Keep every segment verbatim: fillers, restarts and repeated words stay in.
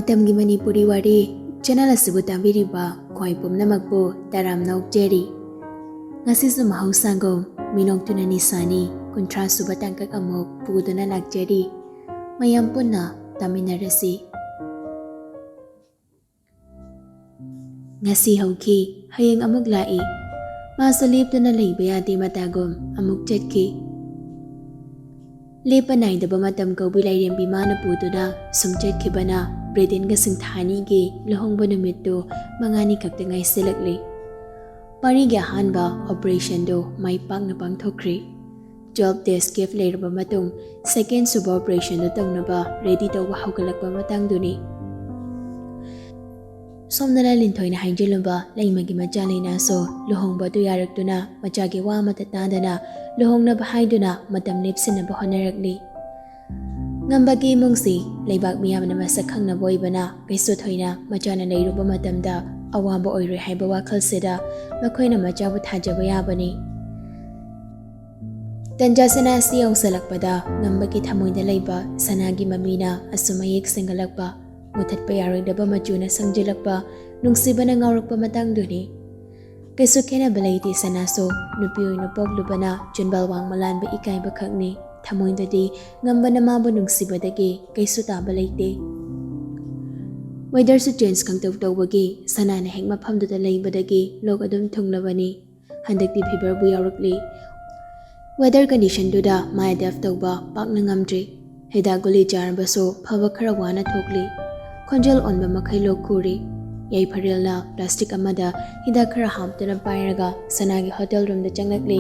ꯃꯇꯝꯒꯤ ꯃꯅꯤꯄꯨꯔꯤ ꯋꯥꯔꯤ ꯆꯦꯅꯦꯜ ꯑꯁꯤꯕꯨ ꯇꯥꯕꯤꯔꯤꯕ ꯈ꯭ꯋꯥꯏ ꯄꯨꯝꯅꯃꯛꯄꯨ ꯇꯔꯥꯝꯅ ꯑꯣꯛꯆꯔꯤ꯫ ꯉꯁꯤꯁꯨ ꯃꯍꯧꯁꯥꯒꯨꯝ ꯃꯤꯅꯣꯛꯇꯨꯅ ꯅꯤꯁꯥꯅꯤ ꯀꯨꯟꯊ꯭ꯔꯥ ꯁꯨꯕ ꯇꯥꯡꯀꯛ ꯑꯃꯨꯛ ꯄꯨꯗꯨꯅ ꯂꯥꯛꯆꯔꯤ꯫ ꯃꯌꯥꯝ ꯄꯨꯟꯅ ꯇꯥꯃꯤꯟꯅꯔꯁꯤ꯫ ꯉꯁꯤ ꯍꯧꯈꯤ, ꯍꯌꯦꯡ ꯑꯃꯨꯛ ꯂꯥꯛꯏ꯫ ꯃꯥꯁꯨ ꯂꯦꯞꯇꯨꯅ ꯂꯩꯕ ꯌꯥꯗꯦ ꯃꯇꯥꯒꯨꯝ ꯑꯃꯨꯛ ꯆꯠꯈꯤ꯫ ꯂꯦꯞꯄ ꯅꯥꯏꯗꯕ ꯃꯇꯝ ꯀꯧꯕꯤ ꯂꯥꯏꯔꯦꯝꯕꯤ ꯃꯥꯅ ꯄꯨꯗꯨꯅ ꯁꯨꯝ ꯆꯠꯈꯤꯕꯅ ꯕ꯭ꯔꯦꯗꯦꯟꯒ ꯁꯤꯡꯊꯥꯅꯤꯒꯤ ꯂꯨꯍꯣꯡꯕ ꯅꯨꯃꯤꯠꯇꯨ ꯃꯉꯥꯅꯤ ꯈꯛꯇ ꯉꯥꯏꯁꯤꯜꯂꯛꯂꯤ꯫ ꯄꯥꯔꯤꯒꯤ ꯑꯍꯥꯟꯕ ꯑꯣꯄꯔꯦꯁꯟꯗꯨ ꯃꯥꯏ ꯄꯥꯛꯅ ꯄꯥꯡꯊꯣꯛꯈ꯭ꯔꯤ꯫ Twelve days gap ꯂꯩꯔꯕ ꯃꯇꯨꯡ second ꯁꯨꯕ ꯑꯣꯄꯔꯦꯁꯟꯗꯨ ꯇꯧꯅꯕ ꯔꯦꯗꯤ ꯇꯧꯕ ꯍꯧꯒꯠꯂꯛꯄ ꯃꯇꯥꯡꯗꯨꯅꯤ꯫ ꯁꯣꯝꯗꯅ ꯂꯤꯟꯊꯣꯏꯅ ꯍꯥꯏꯖꯤꯜꯂꯨꯕ ꯂꯩꯃꯒꯤ ꯃꯆꯥ ꯂꯩꯅꯥꯁꯨ ꯂꯨꯍꯣꯡꯕ ꯑꯗꯨ ꯌꯥꯔꯛꯇꯨꯅ ꯃꯆꯥꯒꯤ ꯋꯥ ꯑꯃꯠꯇ ꯇꯥꯗꯅ ꯂꯨꯍꯣꯡꯅꯕ ꯍꯥꯏꯗꯨꯅ ꯃꯇꯝ ꯂꯦꯞꯁꯤꯟꯅꯕ ꯍꯣꯠꯅꯔꯛꯂꯤ꯫ ꯉꯝꯕꯒꯤ ꯏꯃꯨꯡꯁꯤ ꯂꯩꯕꯥꯛ ꯃꯤꯌꯥꯝꯅ ꯃꯁꯛ ꯈꯪꯅꯕ ꯑꯣꯏꯕꯅ ꯀꯩꯁꯨ ꯊꯣꯏꯅ ꯃꯆꯥꯅ ꯂꯩꯔꯨꯕ ꯃꯇꯝꯗ ꯑꯋꯥꯕ ꯑꯣꯏꯔꯣꯏ ꯍꯥꯏꯕ ꯋꯥꯈꯜꯁꯤꯗ ꯃꯈꯣꯏꯅ ꯃꯆꯥꯕꯨ ꯊꯥꯖꯕ ꯌꯥꯕꯅꯤ꯫ ꯇꯟꯖꯥ ꯁꯅꯥ ꯑꯁꯤ ꯌꯧꯁꯜꯂꯛꯄꯗ ꯉꯝꯕꯒꯤ ꯊꯃꯣꯏꯗ ꯂꯩꯕ ꯁꯅꯥꯒꯤ ꯃꯃꯤꯅ ꯑꯁꯨꯝ ꯃꯌꯦꯛ ꯁꯦꯡꯒꯠꯂꯛꯄ, ꯃꯨꯊꯠꯄ ꯌꯥꯔꯣꯏꯗꯕ ꯃꯆꯨꯅ ꯁꯪꯖꯤꯜꯂꯛꯄ, ꯅꯨꯡꯁꯤꯕꯅ ꯉꯥꯎꯔꯛꯄ ꯃꯇꯥꯡꯗꯨꯅꯤ꯫ ꯀꯩꯁꯨ ꯈꯦꯠꯅꯕ ꯂꯩꯇꯦ ꯁꯅꯥꯁꯨ, ꯅꯨꯄꯤ ꯑꯣꯏꯅ ꯄꯣꯛꯂꯨꯕꯅ ꯆꯤꯟꯕꯥꯜ ꯋꯥꯡꯃ ꯂꯥꯟꯕ ꯏꯀꯥꯏꯕ ꯈꯛꯅꯤ꯫ ꯊꯃꯣꯏꯗꯗꯤ ꯉꯝꯕꯅ ꯃꯥꯕꯨ ꯅꯨꯡꯁꯤꯕꯗꯒꯤ ꯀꯩꯁꯨ ꯇꯥꯕ ꯂꯩꯇꯦ꯫ ꯋꯦꯗꯔꯁꯨ ꯆꯦꯟꯖ ꯈꯪꯇꯧ ꯇꯧꯕꯒꯤ ꯁꯅꯥꯅ ꯍꯦꯛ ꯃꯐꯝꯗꯨꯗ ꯂꯩꯕꯗꯒꯤ ꯂꯣꯛ ꯑꯗꯨꯝ ꯊꯨꯡꯂꯕꯅꯤ꯫ ꯍꯟꯗꯛꯇꯤ ꯐꯤꯚꯔꯕꯨ ꯌꯥꯎꯔꯛꯂꯤ꯫ ꯋꯦꯗꯔ ꯀꯟꯗꯤꯁꯟꯗꯨꯗ ꯃꯥ ꯑꯦꯗꯥꯞ ꯇꯧꯕ ꯄꯥꯛꯅ ꯉꯝꯗ꯭ꯔꯤ꯫ ꯍꯤꯗꯥꯛ ꯒꯨꯂꯤ ꯆꯥꯔꯕꯁꯨ ꯐꯕ ꯈꯔ ꯋꯥꯅ ꯊꯣꯛꯂꯤ꯫ ꯈꯣꯟꯖꯦꯜ ꯑꯣꯟꯕ ꯃꯈꯩ ꯂꯣꯛ ꯈꯨꯔꯤ꯫ ꯌꯥꯏꯐꯔꯦꯜꯅ ꯄ꯭ꯂꯥꯁꯇꯤꯛ ꯑꯃꯗ ꯍꯤꯗꯥꯛ ꯈꯔ ꯍꯥꯞꯇꯨꯅ ꯄꯥꯏꯔꯒ ꯁꯅꯥꯒꯤ ꯍꯣꯇꯦꯜ ꯔꯨꯝꯗ ꯆꯪꯂꯛꯂꯤ꯫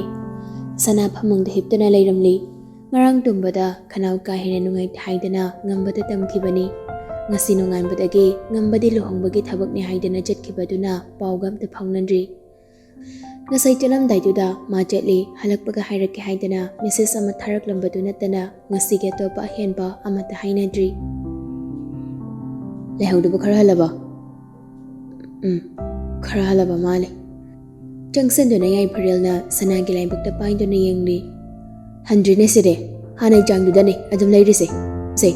ꯁꯅꯥ ꯐꯃꯨꯡꯗ ꯍꯤꯞꯇꯨꯅ ꯂꯩꯔꯝꯂꯤ꯫ ꯉꯔꯥꯡ ꯇꯨꯝꯕꯗ ꯈꯅꯥꯎ ꯀꯥ ꯍꯦꯟꯅ ꯅꯨꯡꯉꯥꯏꯇꯦ ꯍꯥꯏꯗꯅ ꯉꯝꯕꯗ ꯇꯝꯈꯤꯕꯅꯤ꯫ ꯉꯁꯤ ꯅꯣꯡꯉꯥꯟꯕꯗꯒꯤ ꯉꯝꯕꯗꯤ ꯂꯨꯍꯣꯡꯕꯒꯤ ꯊꯕꯛꯅꯤ ꯍꯥꯏꯗꯅ ꯆꯠꯈꯤꯕꯗꯨꯅ ꯄꯥꯎꯒ ꯑꯝꯇ ꯐꯥꯎꯅꯗ꯭ꯔꯤ꯫ ꯉꯁꯥꯏ ꯆꯠꯂꯝꯗꯥꯏꯗꯨꯗ ꯃꯥ ꯆꯠꯂꯤ, ꯍꯜꯂꯛꯄꯒ ꯍꯥꯏꯔꯛꯀꯦ ꯍꯥꯏꯗꯅ ꯃꯦꯁꯦꯖ ꯑꯃ ꯊꯥꯔꯛꯂꯝꯕꯗꯨ ꯅꯠꯇꯅ ꯉꯁꯤꯒꯤ ꯑꯇꯣꯞꯄ ꯑꯍꯦꯟꯕ ꯑꯃꯠꯇ ꯍꯥꯏꯅꯗ꯭ꯔꯤ꯫ ꯂꯩꯍꯧꯗꯕ ꯈꯔ ꯍꯜꯂꯕꯣ? ꯎꯝ, ꯈꯔ ꯍꯜꯂꯕ ꯃꯥꯜꯂꯦ꯫ ꯆꯪꯁꯤꯟꯗꯨꯅ ꯌꯥꯏꯐꯔꯦꯜꯅ ꯁꯅꯥꯒꯤ ꯂꯥꯏꯕꯛꯇ ꯄꯥꯏꯗꯨꯅ ꯌꯦꯡꯂꯤ꯫ ꯍꯟꯗ꯭ꯔꯤꯅꯦ ꯁꯤꯗꯤ, ꯍꯥꯟꯅꯩ ꯆꯥꯡꯗꯨꯗꯅꯦ ꯑꯗꯨꯝ ꯂꯩꯔꯤꯁꯦ꯫ ꯁꯦ,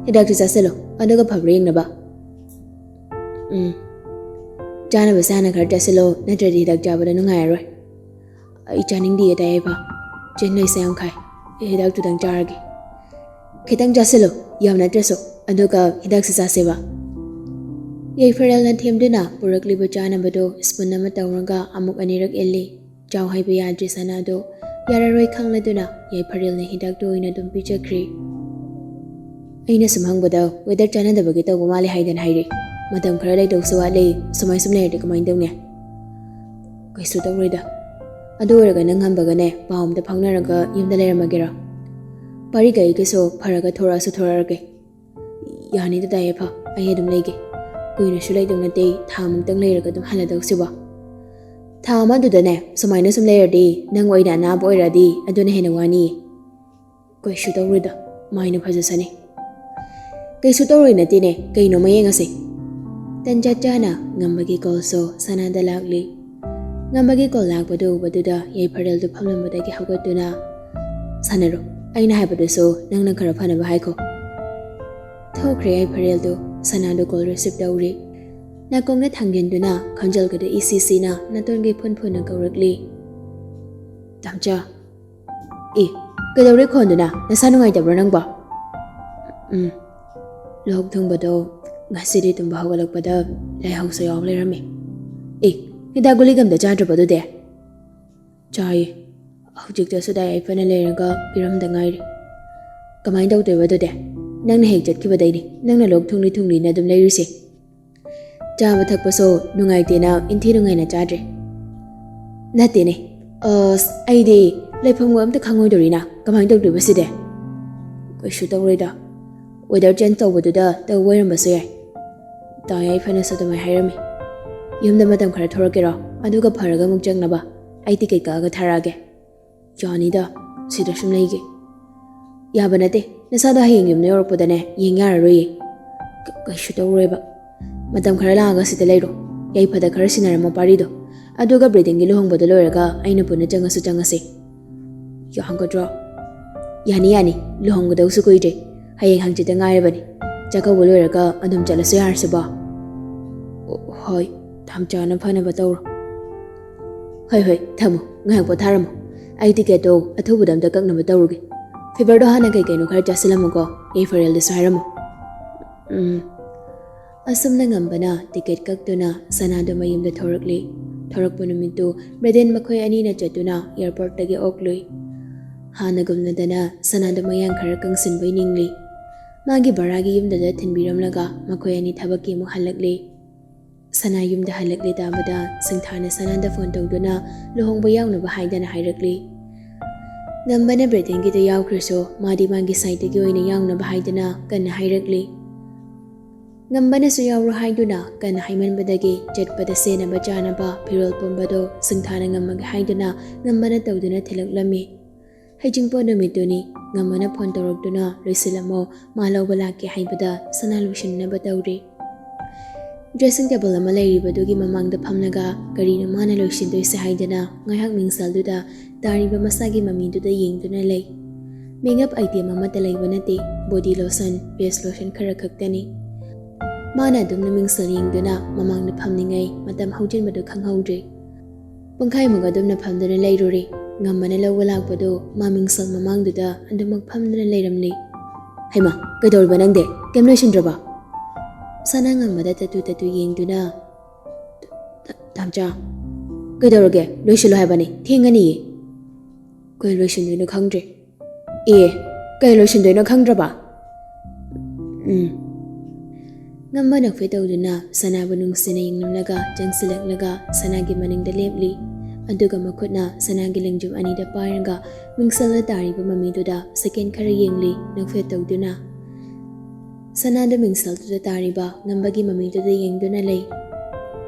ꯍꯤꯗꯥꯛꯁꯤ ꯆꯥꯁꯤꯜꯂꯣ, ꯑꯗꯨꯒ ꯐꯕ꯭ꯔꯥ ꯌꯦꯡꯅꯕ꯫ ꯎꯝ꯫ ꯆꯥꯅꯕꯁꯦ ꯍꯥꯟꯅ ꯈꯔ ꯆꯥꯁꯤꯜꯂꯣ, ꯅꯠꯇ꯭ꯔꯗꯤ ꯍꯤꯗꯥꯛ ꯆꯥꯕꯗ ꯅꯨꯡꯉꯥꯏꯔꯔꯣꯏ꯫ ꯑꯩ ꯆꯥꯅꯤꯡꯗꯦ ꯇꯥꯏꯌꯦꯕ꯫ ꯆꯤꯟ ꯂꯩꯁꯦ ꯌꯥꯝ ꯈꯥꯏ꯫ ꯑꯩ ꯍꯤꯗꯥꯛꯇꯨꯗꯪ ꯆꯥꯔꯒꯦ꯫ ꯈꯤꯇꯪ ꯆꯥꯁꯤꯜꯂꯨ, ꯌꯥꯝ ꯅꯠꯇ꯭ꯔꯁꯨ, ꯑꯗꯨꯒ ꯍꯤꯗꯥꯛꯁꯦ ꯆꯥꯁꯦꯕ꯫ ꯌꯥꯏꯐꯔꯦꯜꯅ ꯊꯦꯝꯗꯨꯅ ꯄꯨꯔꯛꯂꯤꯕ ꯆꯥꯅꯕꯗꯨ spoon ꯑꯃ ꯇꯧꯔꯒ ꯑꯃꯨꯛ ꯑꯅꯤꯔꯛ ꯏꯜꯂꯤ꯫ ꯆꯥꯎ ꯍꯥꯏꯕ ꯌꯥꯗ꯭ꯔꯤ ꯁꯅꯥꯗꯣ ꯌꯥꯔꯔꯣꯏ ꯈꯪꯂꯗꯨꯅ ꯌꯥꯏꯐꯔꯦꯜꯅ ꯍꯤꯗꯥꯛꯇꯨ ꯑꯣꯏꯅ ꯑꯗꯨꯝ ꯄꯤꯖꯈ꯭ꯔꯤ꯫ ꯑꯩꯅ ꯁꯨꯝ ꯍꯪꯕꯗ weather ꯆꯥꯟꯅꯗꯕꯒꯤ ꯇꯧꯕ ꯃꯥꯜꯂꯦ ꯍꯥꯏꯗꯅ ꯍꯥꯏꯔꯤ꯫ ꯃꯇꯝ ꯈꯔ ꯂꯩꯗꯧꯁꯨ ꯋꯥꯠꯂꯤ, ꯁꯨꯃꯥꯏ ꯁꯨꯝ ꯂꯩꯔꯗꯤ ꯀꯃꯥꯏꯅ ꯇꯧꯅꯤ? ꯀꯩꯁꯨ ꯇꯧꯔꯣꯏꯗ꯫ ꯑꯗꯨ ꯑꯣꯏꯔꯒ ꯅꯪ ꯉꯝꯕꯒꯅꯦ ꯄꯥꯎ ꯑꯝꯇ ꯐꯥꯎꯅꯔꯒ ꯌꯨꯝꯗ ꯂꯩꯔꯝꯃꯒꯦꯔꯣ? ꯄꯥꯔꯤꯒ ꯑꯩꯒꯁꯨ ꯐꯔꯒ ꯊꯣꯔꯛꯑꯁꯨ ꯊꯣꯔꯛꯑꯒꯦ꯫ ꯌꯥꯅꯤꯗ ꯇꯥꯏꯌꯦꯐ, ꯑꯩ ꯑꯗꯨꯝ ꯂꯩꯒꯦ꯫ ꯀꯨꯏꯅꯁꯨ ꯂꯩꯗꯧ ꯅꯠꯇꯦ, ꯊꯥ ꯃꯨꯛꯇꯪ ꯂꯩꯔꯒ ꯑꯗꯨꯝ ꯍꯜꯂꯗꯧꯁꯤꯕꯣ꯫ ꯊꯥ ꯑꯃꯗꯨꯗꯅꯦ ꯁꯨꯃꯥꯏꯅ ꯁꯨꯝ ꯂꯩꯔꯗꯤ ꯅꯪ ꯑꯣꯏꯅ ꯑꯅꯥꯕ ꯑꯣꯏꯔꯛꯑꯗꯤ ꯑꯗꯨꯅ ꯍꯦꯟꯅ ꯋꯥꯅꯤꯌꯦ꯫ ꯀꯩꯁꯨ ꯇꯧꯔꯣꯏꯗ, ꯃꯥꯏꯅ ꯐꯖꯁꯅꯤ꯫ ꯀꯩꯁꯨ ꯇꯧꯔꯣꯏ ꯅꯠꯇꯦꯅꯦ, ꯀꯩꯅꯣꯃ ꯌꯦꯡꯉꯁꯦ꯫ ꯇꯟꯖꯥ ꯆꯥꯅ ꯉꯝꯕꯒꯤ ꯀꯣꯜꯁꯨ ꯁꯅꯥꯗ ꯂꯥꯛꯂꯤ꯫ ꯉꯝꯕꯒꯤ ꯀꯣꯜ ꯂꯥꯛꯄꯗꯨ ꯎꯕꯗꯨꯗ ꯌꯥꯏꯐꯔꯦꯜꯗꯨ ꯐꯝꯂꯝꯕꯗꯒꯤ ꯍꯧꯒꯠꯇꯨꯅ, "ꯁꯥꯟꯅꯔꯣ, ꯑꯩꯅ ꯍꯥꯏꯕꯗꯨꯁꯨ ꯅꯪꯅ ꯈꯔ ꯐꯅꯕ ꯍꯥꯏꯈꯣ"꯫ ꯊꯣꯛꯈ꯭ꯔꯦ ꯌꯥꯏꯐꯔꯦꯜꯗꯨ꯫ ꯁꯅꯥꯗꯨ ꯀꯣꯜ ꯔꯤꯁꯤꯞ ꯇꯧꯔꯤ꯫ ꯅꯥꯀꯣꯡꯗ ꯊꯥꯡꯖꯤꯟꯗꯨꯅ ꯈꯣꯟꯖꯦꯜꯒꯗꯨ ꯏꯁꯤ ꯁꯤꯅ ꯅꯥꯇꯣꯟꯒꯤ ꯐꯨꯟ ꯐꯨꯟꯅ ꯀꯧꯔꯛꯂꯤ꯫ "ꯇꯥꯝꯆꯥ"꯫ "ꯑꯦ, ꯀꯩꯗꯧꯔꯦ ꯈꯣꯟꯗꯨꯅ? ꯅꯁꯥ ꯅꯨꯡꯉꯥꯏꯇꯕ꯭ꯔꯣ ꯅꯪꯕꯣ?" "ꯎꯝ, ꯂꯣꯛ ꯊꯨꯡꯕꯗꯣ ꯉꯁꯤꯗꯤ ꯇꯨꯝꯕ ꯍꯧꯒꯠꯂꯛꯄꯗ ꯂꯥꯏꯍꯧꯁꯨ ꯌꯥꯎ ꯂꯩꯔꯝꯃꯦ꯫ ꯑꯦ, ꯍꯤꯗꯥꯛ ꯒꯨꯂꯤꯒ ꯑꯝꯇ ꯆꯥꯗ꯭ꯔꯕꯣ ꯑꯗꯨꯗꯤ?" "ꯆꯥꯏꯌꯦ꯫ ꯍꯧꯖꯤꯛꯇꯁꯨ ꯗꯥꯏ ꯌꯥꯏꯐꯅ ꯂꯩꯔꯒ ꯄꯤꯔꯝꯗ ꯉꯥꯏꯔꯤ꯫ ꯀꯃꯥꯏꯅ ꯇꯧꯗꯣꯏꯕ ꯑꯗꯨꯗꯤ? ꯅꯪꯅ ꯍꯦꯛ ꯆꯠꯈꯤꯕꯗꯩꯅꯦ ꯅꯪꯅ ꯂꯣꯛ ꯊꯨꯡꯂꯤ ꯊꯨꯡꯂꯤꯅ ꯑꯗꯨꯝ ꯂꯩꯔꯤꯁꯦ꯫ ꯆꯥꯕ ꯊꯛꯄꯁꯨ ꯅꯨꯡꯉꯥꯏꯇꯦꯅ ꯏꯟꯊꯤ ꯅꯨꯡꯉꯥꯏꯅ ꯆꯥꯗ꯭ꯔꯦ꯫" "ꯅꯠꯇꯦꯅꯦ, ꯑꯁ, ꯑꯩꯗꯤ ꯂꯩꯐꯝꯒ ꯑꯝꯇ ꯈꯪꯉꯣꯏꯗꯧꯔꯤꯅ, ꯀꯃꯥꯏꯅ ꯇꯧꯗꯣꯏꯕ ꯁꯤꯗꯤ?" "ꯀꯩꯁꯨ ꯇꯧꯔꯣꯏꯗ, weather change ꯇꯧꯕꯗꯨꯗ ꯇꯧꯕ ꯑꯣꯏꯔꯝꯕꯁꯨ ꯌꯥꯏ꯫ ꯗꯥ ꯌꯥꯏꯐꯅꯁꯨ ꯑꯗꯨꯃꯥꯏꯅ ꯍꯥꯏꯔꯝꯃꯤ꯫ ꯌꯨꯝꯗ ꯃꯇꯝ ꯈꯔ ꯊꯣꯔꯛꯀꯦꯔꯣ? ꯑꯗꯨꯒ ꯐꯔꯒ ꯑꯃꯨꯛ ꯆꯪꯅꯕ ꯑꯩ ꯇꯤꯀꯦꯠ ꯀꯛꯑꯒ ꯊꯥꯔꯛꯑꯒꯦ꯫" "ꯌꯥꯅꯤꯗ, ꯁꯤꯗ ꯁꯨꯝ ꯂꯩꯒꯦ꯫" "ꯌꯥꯕ ꯅꯠꯇꯦ, ꯅꯁꯥꯗꯣ ꯍꯌꯦꯡ ꯌꯨꯝꯗ ꯌꯧꯔꯛꯄꯗꯅꯦ ꯌꯦꯡ ꯌꯥꯔꯔꯣꯏꯌꯦ꯫" "ꯀ-, ꯀꯩꯁꯨ ꯇꯧꯔꯣꯏꯕ꯫ ꯃꯇꯝ ꯈꯔ ꯂꯥꯛꯑꯒ ꯁꯤꯗ ꯂꯩꯔꯣ꯫ ꯌꯥꯏꯐꯗ ꯈꯔ ꯁꯤꯟꯅꯔꯝꯃꯣ ꯄꯥꯔꯤꯗꯣ꯫ ꯑꯗꯨꯒ ꯕ꯭ꯔꯤꯗꯤꯡꯒꯤ ꯂꯨꯍꯣꯡꯕꯗꯣ ꯂꯣꯏꯔꯒ ꯑꯩꯅ ꯄꯨꯟꯅ ꯆꯪꯉꯁꯨ ꯆꯪꯉꯁꯦ꯫" "ꯌꯥꯒꯗ꯭ꯔꯣ?" "ꯌꯥꯅꯤ, ꯌꯥꯅꯤ, ꯂꯨꯍꯣꯡꯒꯗꯧꯁꯨ ꯀꯨꯏꯗ꯭ꯔꯦ꯫ ꯍꯌꯦꯡ ꯍꯪꯆꯤꯠꯇ ꯉꯥꯏꯔꯕꯅꯤ꯫ ꯆꯥꯛꯀꯧꯕ ꯂꯣꯏꯔꯒ ꯑꯗꯨꯝ ꯆꯠꯂꯁꯨ ꯌꯥꯔꯁꯤꯕꯣ?" "ꯑꯣ, ꯍꯣꯏ, ꯇꯥꯝꯆꯥꯅ ꯐꯅꯕ ꯇꯧꯔꯣ꯫ ꯍꯣꯏ, ꯍꯣꯏ, ꯊꯝꯃꯣ, ꯉꯥꯏꯍꯥꯛ ꯄꯣꯊꯥꯔꯝꯃꯣ꯫ ꯑꯩ ꯇꯤꯀꯦꯠꯇꯣ ꯑꯊꯨꯕꯗ ꯑꯝꯇ ꯀꯛꯅꯕ ꯇꯧꯔꯒꯦ꯫ ꯐꯤꯚꯔꯗꯣ ꯍꯥꯟꯅ ꯀꯩ ꯀꯩꯅꯣ ꯈꯔ ꯆꯥꯁꯤꯜꯂꯝꯃꯨꯀꯣ, ꯌꯥꯏꯐꯔꯦꯜꯗꯁꯨ ꯍꯥꯏꯔꯝꯃꯣ꯫" ꯎꯝ꯫ ꯑꯁꯨꯝꯅ ꯉꯝꯕꯅ ꯇꯤꯀꯦꯠ ꯀꯛꯇꯨꯅ ꯁꯅꯥꯗꯣ ꯃꯌꯨꯝꯗ ꯊꯧꯔꯛꯂꯤ꯫ ꯊꯧꯔꯛꯄ ꯅꯨꯃꯤꯠꯇꯨ ꯕ꯭ꯔꯦꯗꯦꯟ ꯃꯈꯣꯏ ꯑꯅꯤꯅ ꯆꯠꯇꯨꯅ ꯑꯦꯌꯔꯄꯣꯔꯠꯇꯒꯤ ꯑꯣꯛꯂꯨꯏ꯫ ꯍꯥꯟꯅꯒꯨꯝꯅꯗꯅ ꯁꯅꯥꯗꯣ ꯃꯌꯥꯡ ꯈꯔ ꯀꯪꯁꯤꯟꯕꯣꯏ ꯅꯤꯡꯂꯤ꯫ ꯃꯥꯒꯤ ꯚꯔꯥꯒꯤ ꯌꯨꯝꯗꯨꯗ ꯊꯤꯟꯕꯤꯔꯝꯂꯒ ꯃꯈꯣꯏ ꯑꯅꯤ ꯊꯕꯛꯀꯤ ꯑꯃꯨꯛ ꯍꯜꯂꯛꯂꯤ꯫ ꯁꯅꯥ ꯌꯨꯝꯗ ꯍꯜꯂꯛꯂꯦ ꯇꯥꯕꯗ ꯁꯤꯡꯊꯥꯅ ꯁꯅꯥꯗ ꯐꯣꯟ ꯇꯧꯗꯨꯅ ꯂꯨꯍꯣꯡꯕ ꯌꯥꯎꯅꯕ ꯍꯥꯏꯗꯅ ꯍꯥꯏꯔꯛꯂꯤ꯫ ꯉꯝꯕꯅ ꯕ꯭ꯔꯦꯗꯦꯟꯒꯤꯗ ꯌꯥꯎꯈ꯭ꯔꯁꯨ ꯃꯥꯗꯤ ꯃꯥꯒꯤ ꯁꯥꯏꯠꯇꯒꯤ ꯑꯣꯏꯅ ꯌꯥꯎꯅꯕ ꯍꯥꯏꯗꯨꯅ ꯀꯟꯅ ꯍꯥꯏꯔꯛꯂꯤ꯫ ꯉꯝꯕꯅꯁꯨ ꯌꯥꯎꯔꯣ ꯍꯥꯏꯗꯨꯅ ꯀꯟꯅ ꯍꯥꯏꯃꯟꯕꯗꯒꯤ ꯆꯠꯄꯗ ꯁꯦꯠꯅꯕ ꯆꯥꯅꯕ ꯐꯤꯔꯣꯜ ꯄꯨꯝꯕꯗꯣ ꯁꯤꯡꯊꯥꯅ ꯉꯝꯃꯒꯦ ꯍꯥꯏꯗꯨꯅ ꯉꯝꯕꯅ ꯇꯧꯗꯨꯅ ꯊꯤꯜꯂꯛꯂꯝꯃꯤ꯫ ꯍꯩꯖꯤꯡꯄꯣꯠ ꯅꯨꯃꯤꯠꯇꯨꯅꯤ꯫ ꯉꯝꯕꯅ ꯐꯣꯟ ꯇꯧꯔꯛꯇꯨꯅ ꯂꯣꯏꯁꯤꯜꯂꯝꯃꯣ, ꯃꯥ ꯂꯧꯕ ꯂꯥꯛꯀꯦ ꯍꯥꯏꯕꯗ ꯁꯅꯥ ꯂꯣꯏꯁꯤꯟꯅꯕ ꯇꯧꯔꯤ꯫ ꯗ꯭ꯔꯦꯁꯤꯡ ꯇꯦꯕꯜ ꯑꯃ ꯂꯩꯔꯤꯕꯗꯨꯒꯤ ꯃꯃꯥꯡꯗ ꯐꯝꯂꯒ ꯀꯔꯤꯅꯣ ꯃꯥꯅ ꯂꯣꯏꯁꯤꯟꯗꯣꯏꯁꯦ ꯍꯥꯏꯗꯅ ꯉꯥꯏꯍꯥꯛ ꯃꯤꯡꯁꯦꯜꯗꯨꯗ ꯇꯥꯔꯤꯕ ꯃꯁꯥꯒꯤ ꯃꯃꯤꯗꯨꯗ ꯌꯦꯡꯗꯨꯅ ꯂꯩ꯫ ꯃꯦꯀꯞ ꯑꯥꯏꯇꯦꯝ ꯑꯃꯠꯇ ꯂꯩꯕ ꯅꯠꯇꯦ, ꯕꯣꯗꯤ ꯂꯣꯁꯟ, ꯐꯦꯁ ꯂꯣꯁꯟ ꯈꯔ ꯈꯛꯇꯅꯤ꯫ ꯃꯥꯅ ꯑꯗꯨꯝꯅ ꯃꯤꯡꯁꯦꯜ ꯌꯦꯡꯗꯨꯅ ꯃꯃꯥꯡꯗ ꯐꯝꯂꯤꯉꯩ ꯃꯇꯝ ꯍꯧꯖꯤꯟꯕꯗꯨ ꯈꯪꯍꯧꯗ꯭ꯔꯦ꯫ ꯄꯨꯡꯈꯥꯏꯃꯨꯛ ꯑꯗꯨꯝꯅ ꯐꯝꯗꯨꯅ ꯂꯩꯔꯨꯔꯦ꯫ ꯉꯝꯕꯅ ꯂꯧꯕ ꯂꯥꯛꯄꯗꯨ ꯃꯥ ꯃꯤꯡꯁꯦꯜ ꯃꯃꯥꯡꯗꯨꯗ ꯑꯗꯨꯃꯛ ꯐꯝꯗꯨꯅ ꯂꯩꯔꯝꯂꯦ꯫ "ꯍꯩꯃꯥ, ꯀꯩꯗꯧꯔꯤꯕ ꯅꯪꯗꯤ? ꯀꯩꯝ ꯂꯣꯏꯁꯤꯟꯗ꯭ꯔꯕ?" ꯁꯅꯥ ꯉꯝꯕꯗ ꯇꯠꯇꯨ ꯇꯠꯇꯨ ꯌꯦꯡꯗꯨꯅ, "ꯇ-, ꯇꯥꯝꯆꯥ, ꯀꯩꯗꯧꯔꯒꯦ? ꯂꯣꯏꯁꯤꯜꯂꯣ ꯍꯥꯏꯕꯅꯤ, ꯊꯦꯡꯉꯅꯤꯌꯦ꯫" "ꯀꯩ ꯂꯣꯏꯁꯤꯟꯗꯣꯏꯅꯣ ꯈꯪꯗ꯭ꯔꯦ꯫" "ꯑꯦ, ꯀꯩ ꯂꯣꯏꯁꯤꯟꯗꯣꯏꯅꯣ ꯈꯪꯗ꯭ꯔꯕ?" ꯎꯝ꯫ ꯉꯝꯕ ꯅꯣꯛꯐꯦꯠ ꯇꯧꯗꯨꯅ ꯁꯅꯥꯕꯨ ꯅꯨꯡꯁꯤꯅ ꯌꯦꯡꯂꯝꯂꯒ ꯆꯪꯁꯤꯜꯂꯛꯂꯒ ꯁꯅꯥꯒꯤ ꯃꯅꯤꯡꯗ ꯂꯦꯞꯂꯤ꯫ ꯑꯗꯨꯒ ꯃꯈꯨꯠꯅ ꯁꯅꯥꯒꯤ ꯂꯦꯡꯖꯨꯝ ꯑꯅꯤꯗ ꯄꯥꯏꯔꯒ ꯃꯤꯡꯁꯦꯜꯗ ꯇꯥꯔꯤꯕ ꯃꯃꯤꯗꯨꯗ ꯁꯦꯀꯦꯟ ꯈꯔ ꯌꯦꯡꯂꯤ, ꯅꯣꯛꯐꯦꯠ ꯇꯧꯗꯨꯅ꯫ ꯁꯅꯥꯗ ꯃꯤꯡꯁꯦꯜꯗꯨꯗ ꯇꯥꯔꯤꯕ ꯉꯝꯕꯒꯤ ꯃꯃꯤꯗꯨꯗ ꯌꯦꯡꯗꯨꯅ ꯂꯩ꯫